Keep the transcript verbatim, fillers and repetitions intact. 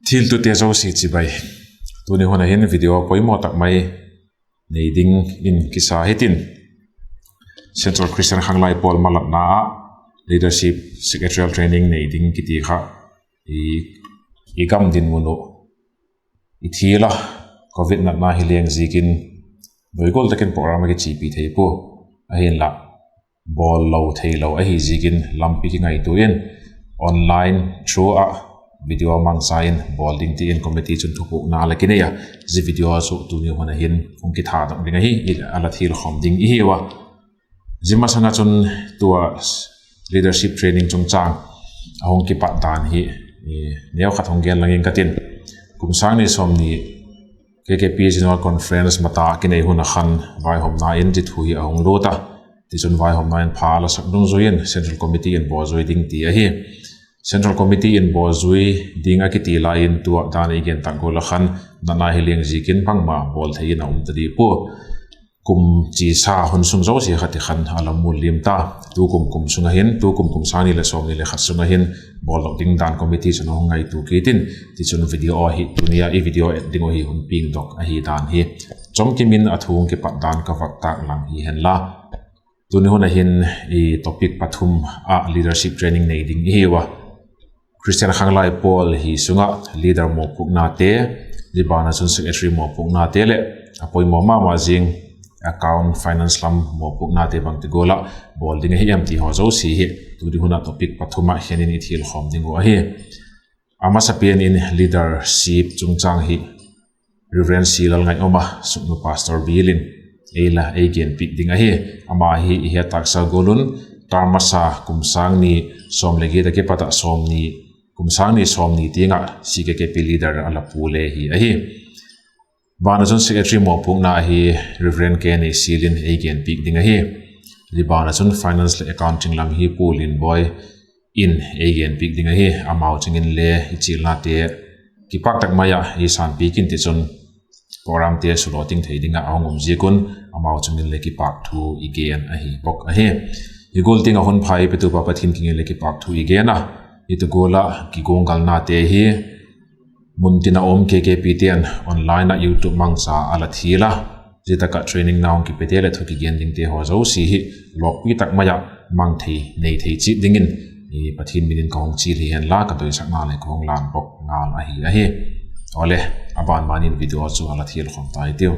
Thiltute zosia chibai. Tuni hun ah hin video poimaw tak mai nei dingin kisa hitin, Central Christian Khanglai Pawl malatna ah Leadership Secretarial Training nei ding kiti kha i gam dinmun uh i thil a, Covid natna hi leng ziakin doigual tak in program a kichipi thei pua, ahinla bawl lo theilo ahi ziakin lampi kingaitua in online through ah video mangcha in bawl ding ti in committee chun thupukna a la kinei a, zia video chu tuni hun ah hin hung kithadok ding ahi, a la thilkhawm ding i hiu a. Zia masang ah chun tua leadership training chungchâng a hung kipat dan hi neukhat hung gen lang ing ka tin. Kum sâng ni sawmni KKP General Conference mata kinei hun ah khan vaihawmna in zia thu hi a hung lut a, tichun vaihawmna in pha la sak dungzui in Central Committee in bawlzui ding ti ahi. Central Committee in bawlzui ding a kiti lai in tua dan i gen tak gual ah khan natna hi leng ziakin bangma bawl thei in a um ta di pua. Kum chiasa hun sung zosia kha ti khan a la mul lim ta. Tukum kum sung ah hin, tukum kum sâng ni leh sawmni leh khat sung ah hin bawldok ding dan committee chun a hung ngaitua kit in, tichun video hi tuni a i video et ding uh hi hun piangdok ahi dan hi chawmkim in a thu hung kipat dan ka vak tâk lang hi henla, tuni hun ah hin topic pathum ah leadership training nei ding i hiu a. Christian Khanglai Pawl hi sung ah leader mawpuaknate, zia ban ah chun secretary mawpuaknate leh a poimaw ma ma zing account, finance lam mawpuaknate bangti gual ah bawl ding ahi em ti haw zosia hi tuni hun ah topic pathum ah khen in i thilkhawm ding uh ahi. A masapen in leadership chungchâng hi Reverend C. Lalngaiawma, Suknu Pastor bial in ei la ei genpiak ding ahi. Ama hi i het tâksa gual un, term masa kum sâng ni sawm leh giat a kipat ah kum sâng ni sawmni tiang ah C K K P leader a la pua le hi ahi. Ban ah chun secretary mawpuakna hi Reverend K. Neisial in ei genpiak ding ahi. Zia ban ah chun finance leh accounting lam hi Pu Linboi in ei genpiak ding ahi. Amau chung in le i chialnate kipak tak mai ah ei sânpiak in, tichun programte sulaw ting thei ding ah a hung um ziak un amau chung in le kipâk thu i gen ahi bawk ahi. Hi gual tiang ah hun pha ei petupa Pathian kiang in le kipâk thu i gen a, hi tu gual ah kiguanggalnate hi muntin a um KKPte'n online ah YouTube mangcha a la thial a, zia tak ah training na hung kipete leh thu kigen dingte haw zosia hi lawkpi tak mai ah mang thei nei thei chiat dingin Pathian min in ka hung chial hi henla, ka doisakna leh ka hung lân bawk ngal ahi ahi. Awle, a ban ban in video chu a la thilkhawm ta hitiu.